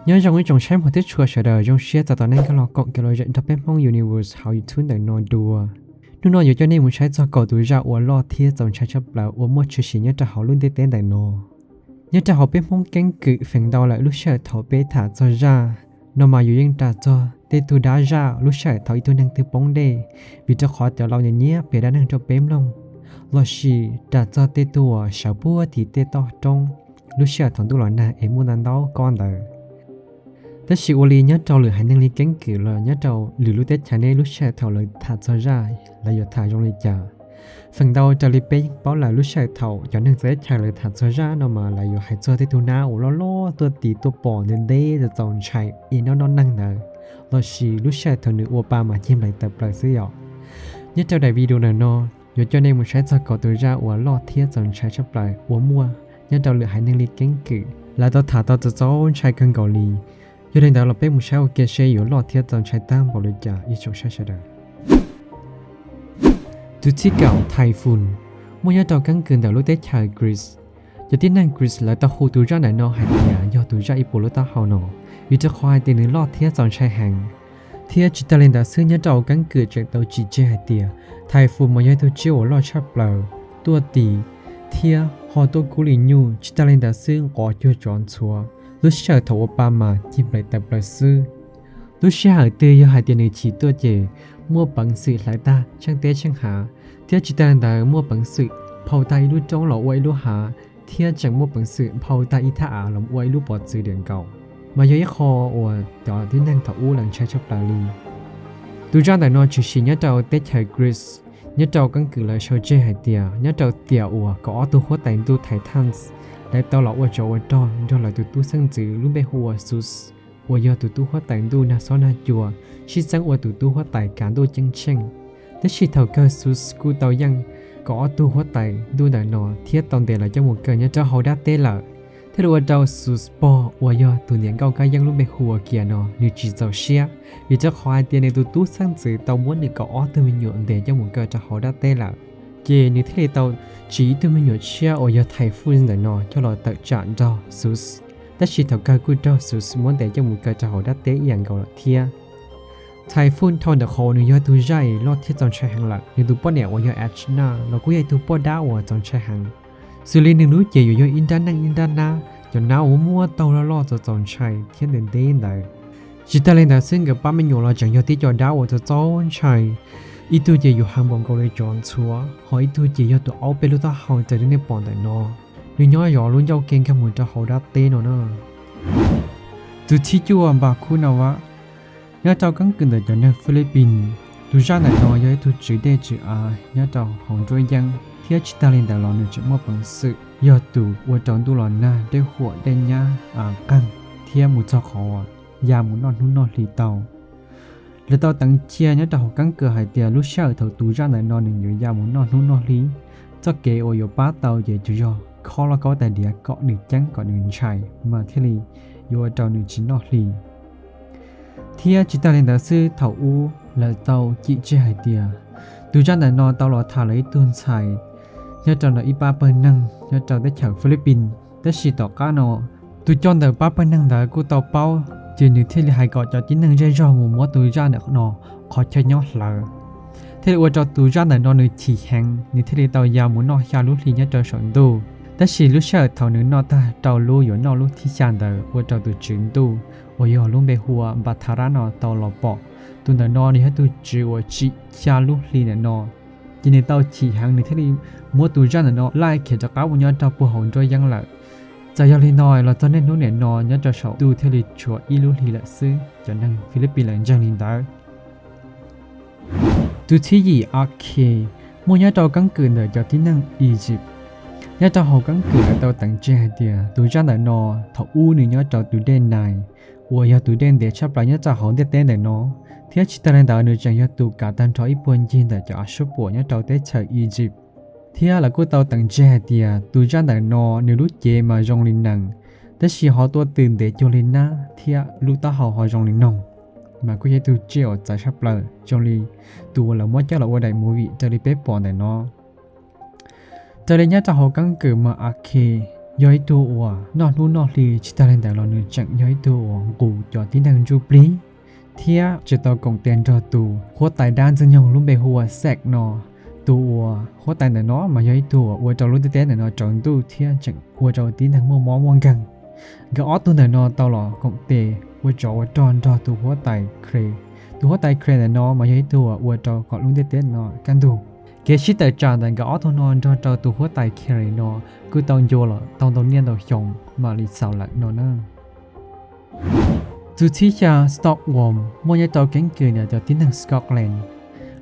Nyob zoo ib tsoom saib mog thiab tshua sawv daws, zoo siab txais tos nej nkag los koom kev lom zem nrog peb Hmoob Universe hauv YouTube ntawm no dua. Hnub no yuav coj nej mus saib txog kaum tus zaj uas loj thiab txaus ntshai tshaj plaws uas muaj tshwm sim nyob rau hauv lub ntiaj teb ntawm no. Nyob rau hauv peb Hmoob keeb kwm feem ntau lawm, lub sij hawm thaum peb tham txog zaj no mas yus yeej ras txog tej tug dab zaj, lub sij hawm thaum ib tug neeg twg poob dej, vim rau qhov cov laus nyiam nyiam piav dab neeg rau peb mloog, lossis ras txog tej tug uas sawv puag tim tej toj roob, lub sij hawm thaum ntuj los nag es muaj ntau ntau kob ntawd. Tab sis ua li nyob rau lwm haiv neeg li keeb kwm los nyob rau lwm lub teb chaws ne, lub sij hawm thaum lawv tham txog zaj, lawv yuav tham zoo li cas? Feem ntau raws li peb yeej paub lawm, lub sij hawm thaum cov neeg txawv teb chaws lawv tham txog zaj no mas lawv yuav hais txog tej tug nab uas loj loj tuaj tiv tuaj pom ntev ntev txaus ntshai es noj noj neeg ntawd, lossis lub sij hawm thaum nws ua pa mas cig nplaim tawm plaws xwb yom. Nyob rau daim video ntawm no yuav coj nej mus saib txog kaum tus zaj uas loj thiab txaus ntshai tshaj plaws uas muaj nyob rau lwm haiv neeg li keeb kwm, lawv tau tham tau txaus txaus ntshai kawg nkaus li. Yog li ntawd los peb mus saib ua ke seb yuav loj thiab txaus ntshai tag npaum li cas ib tsoom saib sawv daws. Tus thib kaum, Typhoon, muaj nyob rau keeb kwm ntawm lub teb chaws Greece. Cov tib neeg Greece lawv tau hu tus zaj ntawm no hais tias yog tus zaj ib puas lub taub hau no, vim rau qhov hais tias nws loj thiab txaus ntshai heev. Thiab tsis tag li ntawd xwb, nyob rau keeb kwm tseem tau tsim tseg hais tias Typhoon mas yog ib tug tsiaj uas loj tshaj plaws, tuaj tiv thiab ho tuaj kub li nyuj, tsis tag li ntawd xwb nqov cuag tsov ntxhuav, lub sij hawm thaum ua pa mas cig nplaim tawm plaws xwb. Lub sij hawm twg yog hais tias nws chim tuaj ces muaj peev xwm hlawv tag tsheej teb tsheej hav, thiab tsis tag li ntawd muaj peev xwm phau tag ib lub roob los ua ib lub hav, thiab tseem muaj peev xwm phau tag ib thaj av los ua ib lub pov txwv diam nkaus, mas yog ib qho uas cov tib neeg thaum ub lawv ntshai tshaj plaws li. Tus zaj ntawm no tshwm sim nyob rau teb chaws Greece, nyob rau keeb kwm lawv sau tseg hais tias nyob rau tiam uas kaum ob tug huab tais ntuj Titans lawv tau los ua tsov ua rog nrog lawv tus tub xeeb ntxwv lub npe hu ua Zeus, uas yog tus tub huab tais ntuj nag xob nag cua, sib txeeb ua tus tub huab tais kav ntuj ceeb tsheej. Tab sis thaum kawg Zeus kuj tau yeej kaum ob tug huab tais ntuj ntawm no thiab tau ntes lawv coj mus kaw nyob rau hauv dab teb lawm. Thiaj li ua rau Zeus pog uas yog tus niam nkauj kab yeeb lub npe hu ua Kia no nws tsis txaus siab, vim rau qhov hais tias nws tus tub xeeb ntxwv tau muab nws kaum ob tug me nyuam ntes coj mus kaw rau hauv dab teb lawm. Ces nws thiaj li tau tsim ib tug me nyuam tshiab uas yog Typhoon ntawm no coj los tawm tsam nrog Zeus, tab sis thaum kawg kuj raug Zeus muab ntes coj mus kaw rau hauv dab teb ib yam nkaus lawm thiab. Typhoon dhau ntawm qhov uas nws yog tus zaj loj thiab txaus ntshai heev lawm, nws tus poj niam uas yog Athena los kuj yog ib tug poj dab uas txaus ntshai heev. Xws li nws lub cev yuav yog ib nrab neej ib nrab nab, cov nab uas muaj taug loj loj txaus txaus ntshai thiab ntev ntev ntawd. Tsis tag li ntawd xwb, nkawd pab me nyuam los tseem yog tib co dab uas txaus txaus ntshai. Ib tug ces yuav heev npaum nkaus li tsov ntxhuav, ho ib tug ces yog tus aub peb lub taub hau raws li nej pom ntawm no. Nws nyob zov lub ncauj ke nkag mus rau hauv dab teb no na. Tus thib cuaj, Npa Khub Na Vab, nyob rau keeb kwm ntawm cov neeg Philippines. Tus zaj ntawm no yog ib tug tswv dej tswv av nyob rau hauv nruab yeeb, thiab tsis tag li ntawd los nws tseem muaj peev xwm yog tus ua rau ntuj los nag, dej huam dej nyab, av qeeg, thiab mus txog qhov uas ya mus noj hnub noj hli tau. Lawv tau teev cia nyob rau hauv keeb kwm hais tias lub sij hawm thaum tus zaj ntawm no nws yuav ya mus noj hnub noj hli, txoj kev uas yuav pab tau ces tsuas yog khob lauj kaub tais diav kom nws ceeb kom nws ntshai mas thiaj li yuav ua rau nws tsis noj hli. Thiab tsis tag li ntawd xwb, thaum ub lawv tau cim tseg hais tias tus zaj ntawm no tau los tham lawv ib tug ntxhais nyob rau ntawm ib pab pawg neeg nyob rau teb chaws Philippines. Tab sis tom qab no tus coj ntawm pab pawg neeg ntawd kuj tau paub, ces nws thiaj li hais kom cov tib neeg zej zog mus muab tus zaj ntawm no qhov chaw nyob hlawv. Thiaj li ua rau tus zaj ntawm no nws chim heev, nws thiaj li tau ya mus noj xya lub hli nyob rau saum ntuj. Tab sis lub sij hawm thaum nws noj tag rau lub yuav noj lub thib xya ntawd ua rau tus tswv ntuj uas yog lub npe hu ua Npatharab no tau los pom. Tus ntawm no nws yog tus tswv uas tsim xya lub hli ntawm no, ces nws tau chim heev, nws thiaj li muab tus zaj ntawm no laij khiav rov qab mus nyob rau puag hauv nruab yeeb lawm. Txawm yog li no los txog niaj hnub nim no nyob rau saum ntuj thiaj li tshuav ib lub hli lawm xwb, cov neeg Philippines lawv ntseeg li ntawd. Tus thib yim, Akhel, muaj nyob rau keeb kwm ntawm cov tib neeg Egypt. Nyob rau hauv keeb kwm lawv tau teev tseg hais tias tus zaj ntawm no thaum ub nws nyob rau tus dej Nile uas yog tus dej ntev tshaj plaws nyob rau hauv ntiaj teb ntawm no, thiab tsis tag li ntawd nws tseem yog tus kav tag nrho ib puag ncig ntawm cov av suab puam nyob rau teb chaws Egypt. Thiab lawv kuj tau teev tseg hais tias tus zaj ntawm no nws lub cev mas zoo li nees, tab sis ho tuaj tws ntev cuag li nab thiab lub taub hau ho zoo li noog, mas kuj yog ib tug tsiaj uas txawv tshaj plaws zoo li tus uas lawv muab coj los ua daim movie raws li peb pom ntawm no. Raws li nyob rau hauv keeb kwm mas Akhel yog ib tug uas noj hnub noj hli, tsis tag li ntawd los nws tseem yog ib tug uas nqus cov tib neeg ntsuj plig thiab tsis tau koom tes nrog tus huab tais dab ntxwg nyoog lub npe hu ua Zack no. Tus uas huab tais ntawm no mas yog ib tug uas ua rau lub ntiaj teb ntawm no tsaus ntuj thiab tseem ua rau tib neeg muaj mob muaj nkeeg. Nkawd ob tug ntawm no tau los koom tes ua tsov ua rog nrog tus huab tais Kre. Tus huab tais Kre ntawm no mas yog ib tug uas ua rau kom lub ntiaj teb no kaj ntug. Kev sib tawm tsam ntawm nkawd ob tug no nrog rau tus huab tais Kre no kuj tau ncua los tau ntau niaj ntau xyoo mam li xaus lawm no na. Tus thib xya Stockholm muaj nyob rau keeb kwm ntawm cov tib neeg Scotland.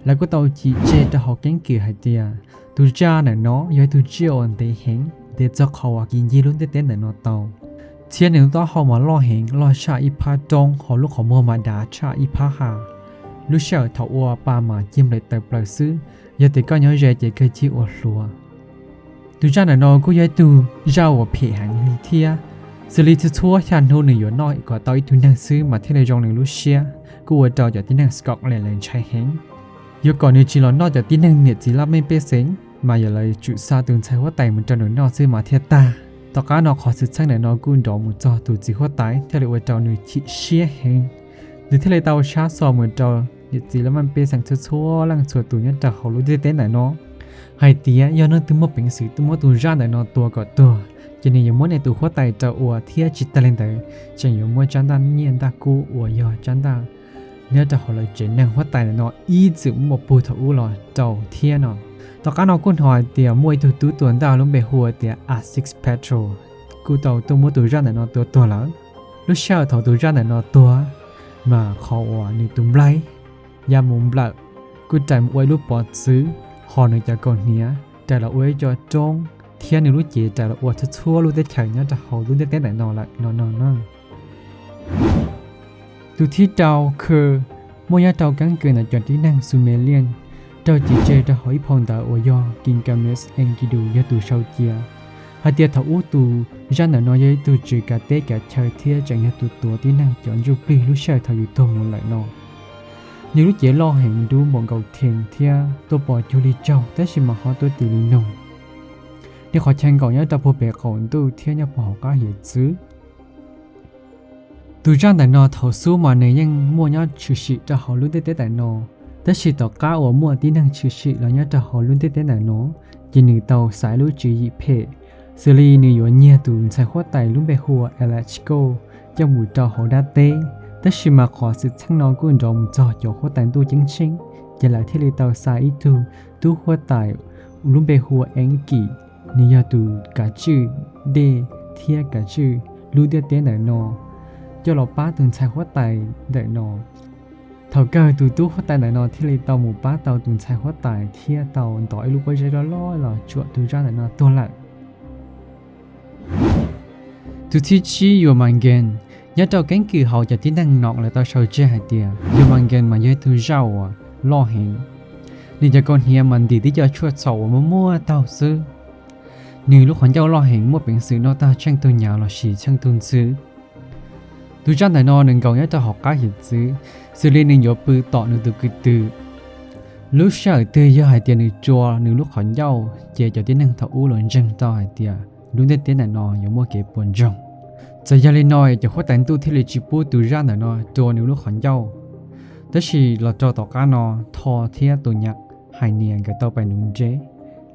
Lawv kuj tau cim tseg rau hauv keeb kwm hais tias tus zaj ntawm no yog ib tug tsiaj uas ntev heev, ntev txog qhov uas kis ncig lub ntiaj teb ntawm no tau. Thiab nws lub taub hau mas loj heev, loj tshaj ib phab roob, ho lub qhov muag mas dav tshaj ib phab hav. Lub sij hawm thaum ua pa mas cig nplaim tawm plaws xwb, yog tias koj nyob ze ces kawg cig ua hluav. Tus zaj ntawm no kuj yog ib tug zaj uas phem heev li thiab. Xws li txhua txhua xya hnub nws yuav noj kom tau ib tug neeg xwb mas thiaj li zoo nws lub siab, kuj ua rau cov tib neeg Scotland lawv ntshai heev. Yuav kom nws tsis los noj cov tib neeg niam txiv laj mej pej xeem mas yog lawv tsum xa tus ntxhais huab tais mus rau nws noj xwb mas thiaj tag. Tom qab no qhov xwm txheej ntawm no kuj nrov mus txog tus txiv huab tais thiaj li ua rau nws chim siab heev. Nws thiaj li tau tshab xo mus rau niam txiv laj mej pej xeem txhua txhua leej txhua tus nyob rau hauv lub ntiaj teb ntawm no hais tias yog leej twg muaj peev xwm muab tus zaj ntawm no tua kom tuag, ces nws yuav muab nws tus huab tais rau ua thiab tsis tag li ntawd tseem yuav muab tsab ntaj nyiaj ntaj kub uas yog tsab ntaj nyob rau hauv lawv tsev neeg huab tais ntawm no ib txwm muaj puag thaum ub los rau thiab no. Tom qab no kuj hnov hais tias muaj ib tug tub tua ntaj lub npe hu ua tias Essex Petrel kuj tau tuaj muab tus zaj ntawm no tua tuag lawm. Lub sij hawm thaum tus zaj ntawm no tuag mas qhov uas nws tus nplaig ya mus nplawm kuj rais mus ua ib lub pov txwv, ho nws cov kaus hniav rais los ua ib co roob, thiab nws lub cev rais los ua txhua txhua lub teb chaws nyob rau hauv lub ntiaj teb ntawm no lawm no no na. Tus thib rau Khwv muaj nyob rau keeb kwm ntawm cov tib neeg Sumerian, raug cim tseg rau hauv ib phau ntawv uas yog Gilgamesh Enkidu yog tus sau cia, hais tias thaum ub tus zaj ntawm no yog ib tug tswv kav teb kav chaw thiab tseem yog tus tuav tib neeg cov ntsuj plig lub sij hawm thaum yus tuag mus lawm no. Nws lub cev loj heev dub npaum nkaus thees thiab tuaj pos cuag li tsaug tab sis mas ho tuaj tis li noog. Nws qhov chaw nkaum nyob rau puag pem qaum ntuj thiab nyob puag hauv qab hiav txwv. Tus zaj ntawm no thaum xub mas nws yeej muaj nyob tshwm sim rau hauv lub ntiaj teb ntawm no, tab sis tom qab uas muaj tib neeg tshwm sim los nyob rau hauv lub ntiaj teb ntawm no, ces nws tau xaiv lub tswv yim phem, xws li nws yuav nyiag tus ntxhais huab tais lub npe hu ua Alexco coj mus rau hauv dab teb. Tab sis mas qhov xwm txheej no kuj nrov mus txog cov huab tais ntuj ceeb tsheej, ces lawv thiaj li tau xa ib tug tub huab tais lub npe hu ua Enki, nws yog tus kav tswj dej thiab kav tswj lub ntiaj teb ntawm no, coj los pab tus ntxhais huab tais ntawm no. Thaum kawg tus tub huab tais ntawm no thiaj li tau mus pab tau tus ntxhais huab tais thiab tau ntov ib lub pob zeb loj loj los tsuam tus zaj ntawm no tuag lawm. Tus thib tsib Yuamangen. Nyob rau keeb kwm hauv cov tib neeg Nom lawv tau sau tseg hais tias Yuamangen mas yog ib tug zaj uas loj heev. Nws cov kaus hniav mas ntim tib co tshuaj txhaum uas muaj muaj taug xwb. Nws lub qhov ncauj loj heev muaj peev xwm noj tag tsheej tug nyav lossis tsheej tug ntxhw. Tus zaj ntawm no nws nkaum nyob rau hauv qab hiav txwv, xws li nws yuav pw tom nws tus kwv tw. Lub sij hawm twg yog hais tias nws rua nws lub qhov ncauj ces cov tib neeg thaum ub los ntseeg tau hais tias lub ntiaj teb ntawm no yuav muaj kev puas ntsoog. Txawm yog li no cov huab tais ntuj thiaj li tsis pub tus zaj ntawm no rua nws lub qhov ncauj. Tab sis los rau tom qab no Tho thiab tus nyab hais nias nkawd tau pais nuv ntse,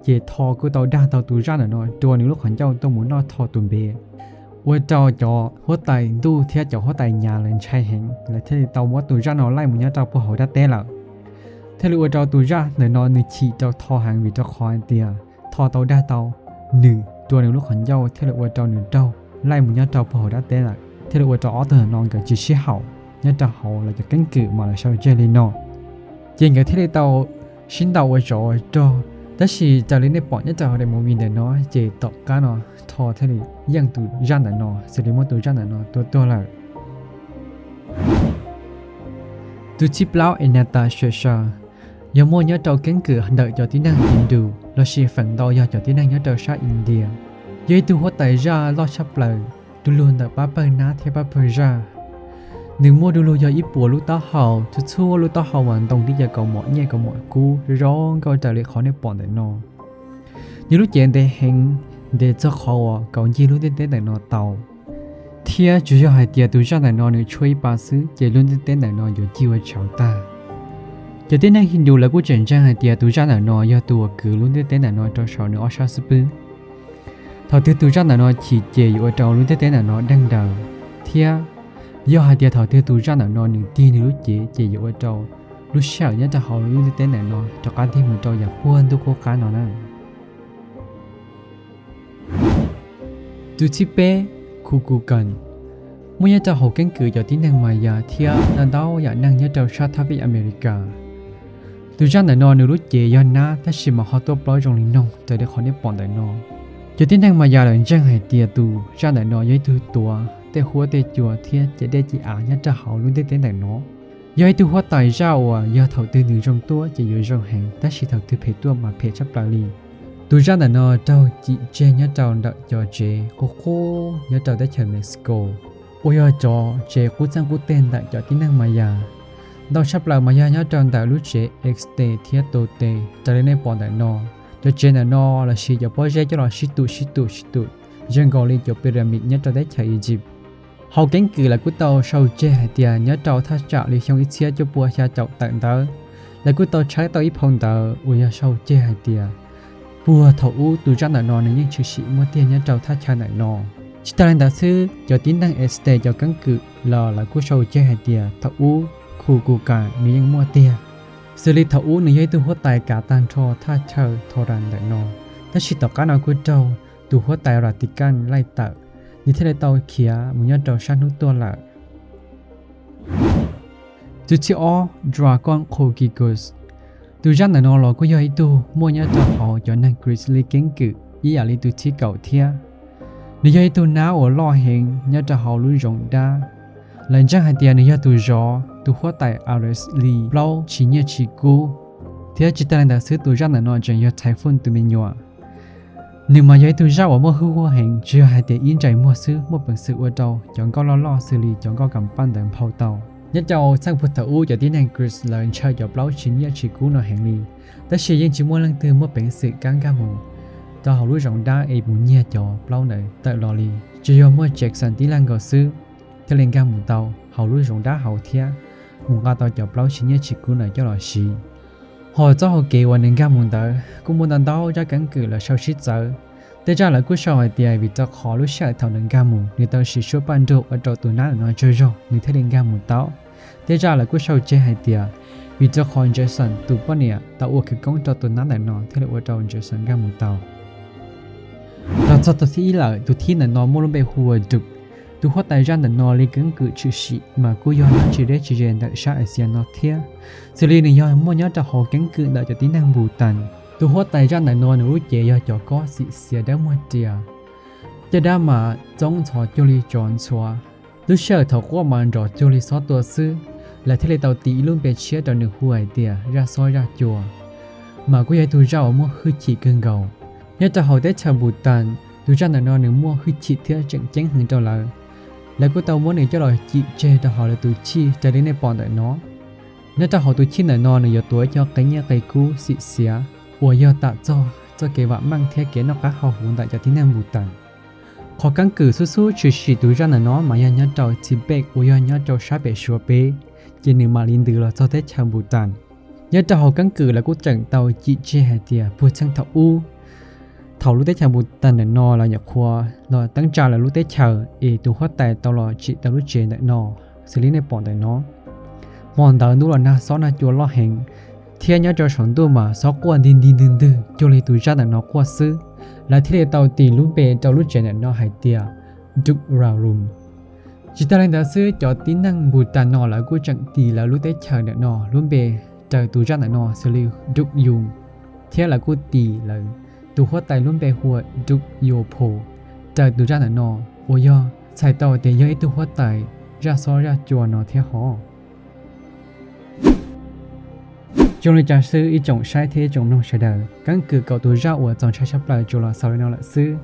ces Tho kuj tau dag tau tus zaj ntawm no rua nws lub qhov ncauj tuaj mus noj Tho tus npe, ua rau cov huab tais ntuj thiab cov huab tais nyav lawv ntshai heev, lawv thiaj li tau muab tus zaj no laij mus nyob rau puag hauv dab teb lawm. Thiaj li ua rau tus zaj ntawm no nws chim rau Tho heev vim rau qhov hais tias Tho tau dag tau nws rua nws lub qhov ncauj thiaj li ua rau nws raug laij mus nyob rau puag hauv dab teb lawm, thiaj li ua rau ob tug ntawm no nkawd tsis sib haum nyob rau hauv lawv cov keeb kwm mas lawv sau tseg li no. Ces nkawd thiaj li tau sib ntaus ua tsov ua rog, tab sis raws li nej pom nyob rau hauv daim movie ntawm no ces tom qab no Tho thiaj li yeej tus zaj ntawm no, xws li muab tus zaj ntawm no tua tuag lawm. Tus thib plaub Anata Sesha, yog muaj nyob rau keeb kwm ntawm cov tib neeg Hindu lossis feem ntau yog cov tib neeg nyob rau sab India. Yog ib tug huab tais zaj loj tshaj plaws, du lug ntawm pab pawg nab thiab pab pawg zaj. Nws muaj du lug yog ib puas lub taub hau, txhua txhua lub taub hau mas ntoo tib co kaus mom nyiaj kaus mom kub zoo nkauj raws li qhov nej pom ntawm no. Nws lub cev ntev heev, ntes txog qhov uas kaum ncig lub ntiaj teb ntawm no tau. Thiab tsuas yog hais tias tus zaj ntawm no nws tshuab ib pa xwb ces lub ntiaj teb ntawm no yuav cig ua tshauv tag. Cov tib neeg Hindu lawv kuj tseem ntseeg hais tias tus zaj ntawm no yog tus uas kwv lub ntiaj teb ntawm no rau saum nws ob sab xub pwg. Thaum twg tus zaj ntawm no chim ces yuav ua rau lub ntiaj teb ntawm no deeg daws, thiab yog hais tias thaum twg tus zaj ntawm no nws tig nws lub cev ces yuav ua rau lub sij hawm nyob rau hauv lub ntiaj teb ntawm no rov qab tig mus rau yam puag ntuj qub qab no na. Tus thib peb, Kukulkan, muaj nyob rau hauv keeb kwm cov tib neeg Maya thiab ntau ntau yam neeg nyob rau sab thab vij Amelikas. Tus zaj ntawm no nws lub cev yog nab tab sis mas ho tuaj plaub zoo li noog raws li qhov nej pom ntawm no. Cov tib neeg Maya lawv ntseeg hais tias tus zaj ntawm no yog ib tug tuav tej huab tej cua thiab cim dej cim av nyob rau hauv lub ntiaj teb ntawm no. Yog ib tug huab tais zaj uas yog thaum twg nws zoo tuaj ces yuav zoo heev, tab sis thaum twg phem tuaj mas phem tshaj plaws li. Tus zaj ntawm no raug cim tseg nyob rau ntawm cov tsev qub qub nyob rau teb chaws Mexico, uas yog cov tsev qub txeeg qub teg ntawm cov tib neeg Maya. Ntau tshaj plaws mas yog nyob rau ntawm lub tsev Aztec thiab Toltec raws li nej pom ntawm no. Cov tsev ntawm no los siv cov pob zeb coj los sib tum sib tum sib tum, zoo nkaus li cov pyramid nyob rau teb chaws Egypt. Hauv keeb kwm lawv kuj tau sau ceg hais tias nyob rau thaj tsam li xyoo ib txhiab cuaj pua xya caum tawm ntawd, lawv kuj tau tshawb tau ib phau ntawv uas yog sau ceg hais tias puag thaum ub tus zaj ntawm no nws yeej tshwm sim muaj tiag nyob rau thaj chaw ntawm no. Tsis tas li ntawd xwb, cov tib neeg Aztec cov keeb kwm los lawv kuj sau ceg hais tias thaum ub Kukulkan nws yeej muaj tiag, xws li thaum ub nws yog ib tug huab tais kav tag nrho thaj chaw Torah ntawm no, tab sis tom qab no kuj raug tus huab tais Ratikan laij tawm, nws thiaj li tau khiav mus nyob rau sab hnub tuaj lawm. Tus thib ob, Dragon Kokkiakos. Tus zaj ntawm no los kuj yog ib tug muaj nyob rau hauv cov neeg Greece li keeb kwm ib yam li tus thib kaum thiab. Nws yog ib tug nab uas loj heev nyob rau hauv lub zoov dab. Lawv ntseeg hais tias nws yog tus zov tus huab tais Ares li plaub tsis nyiaj tsis kub. Thiab tsis tas li ntawd xwb, tus zaj ntawm no tseem yog Typhon tus me nyuam. Nws mas yog ib tug zaj uas muaj hwj huam heev, tsis yog hais tias ib ntsais muag xwb, muaj peev xwm ua rau cov nkoj loj loj xws li cov nkoj kam paj ntawd nphau tau. Nyob rau txheej puag thaum ub cov tib neeg Greece lawv ntshaw cov plaub tsis nyiaj tsis kub no heev li, tab sis yeej tsis muaj leej twg muaj peev xwm kam nkag mus rau hauv lub zoov dab es mus nyiag cov plaub ntawd tawm los li. Tsuas yog muaj Jackson tib leeg nkaus xwb thiaj li nkag mus tau hauv lub zoov dab hauv thiab mus nqa tau cov plaub tsis nyiaj tsis kub ntawd coj los siv. Hos txoj hau kev uas nws nkag mus ntawd kuj muaj ntau ntau zaj keeb kwm lawv sau sib txawv. Tej zaj lawv kuj sau hais tias vim rau qhov lub sij hawm thaum nws nkag mus nws tau siv suab paj nruag ua rau tus nab ntawm no tsaug zog nws thiaj li nkag mus tau. Tej zaj lawv kuj sau ceg hais tias vim rau qhov Jackson tus poj niam tau ua khawv koob rau tus nab ntawm no thiaj li ua rau Jackson nkag mus tau. Los txog tus thib ib lawm, tus thib ntawm no muaj lub npe hu ua Duk. Tus huab tais zaj ntawm no li keeb kwm tshwm sim mas kuj yog nyob tsis deb tsis ze ntawm sab Asia no thiab, xws li nws yog muaj nyob rau hauv keeb kwm ntawm cov tib neeg Nputas. Tus huab tais zaj ntawm no nws lub cev yog cov kob xim xiav dawb muag rias, caj dab mas txoob ntxhov cuag li tsov ntxhuav. Lub sij hawm thaum quaj mas nrov cuag li xob tua xwb, lawv thiaj li tau tis ib lub npe tshiab rau nws hu hais tias zaj xob zaj cua, mas kuj yog ib tug zaj uas muaj hwj chim kawg nkaus. Nyob rau hauv teb chaws Nputas, tus zaj ntawm no nws muaj hwj chim thiab tseem ceeb heev rau lawv. Lawv kuj tau muab nws coj los cim tseg rau hauv lawv tus chij raws li nej pom ntawm no. Nyob rau hauv tus chij ntawm no nws yuav tuav ib co qe nyiaj qe kub xim xiav uas yog tam txog txoj kev vam meej thiab kev noj qab haus huv ntawm cov tib neeg Nputas. Qhov keeb kwm xub xub tshwm sim tus zaj ntawm no mas yog nyob rau Tibet uas yog nyob rau sab pem Suav peb, ces nws mam li ntws los txog teb chaws Nputas. Nyob rau hauv keeb kwm lawv kuj tseem tau cim tseg hais tias puag txheej thaum ub, thaum lub teb chaws Nputas ntawm no lawv nyuam qhuav los teeb tsa lawv lub teb chaws es tus huab tais tau los tsim tau lub tsev ntawm no, xws li nej pom ntawm no. Hmo ntawd ntuj los nag xob nag cua loj heev, thiab nyob rau saum ntuj mas xob quaj ntig ntig ntwg ntwg cuag li tus zaj ntawm no quaj xwb. Lawv thiaj li tau tis lub npe rau lub tsev ntawm no hais tias Duk Rarum. Tsis tas li ntawd xwb, cov tib neeg Nputas no lawv kuj tseem tis lawv lub teb chaws ntawm no lub npe raws tus zaj ntawm no xws li Duk Yum, thiab lawv kuj tis lawv tus huab tais lub npe hu ua Duk Yopo raws tus zaj ntawm no, uas yog txhais tau tias yog ib tug huab tais zaj xob zaj cua no thiab hos. Zoo li cas xwb ib tsoom saib thiab ib tsoom mloog sawv daws, keeb kwm kaum tus zaj uas txaus ntshai tshaj plaws tsuas los xaus li no lawm xwb.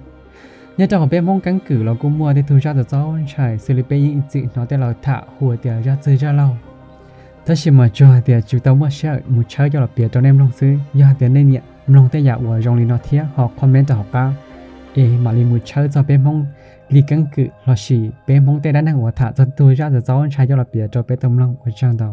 Nyob rau hauv peb Hmoob keeb kwm los kuj muaj tej tug zaj txaus ntshai xws li peb yeej ib txwm hnov tej laus tham hu tias zaj txwg zaj laug. Tab sis mas tsuas hais tias tsis tau muaj sij hawm mus tshawb coj los piav rau nej mloog xwb. Yog hais tias nej nyiam mloog tej yam uas zoo li no thiab ho comment rau hauv qab es mam li mus tshawb txog peb Hmoob li keeb kwm lossis peb Hmoob tej dab neeg uas tham txog tug zaj txawv txaub ntshai coj los piav rau peb tau mloog. Ua tsaug ntau.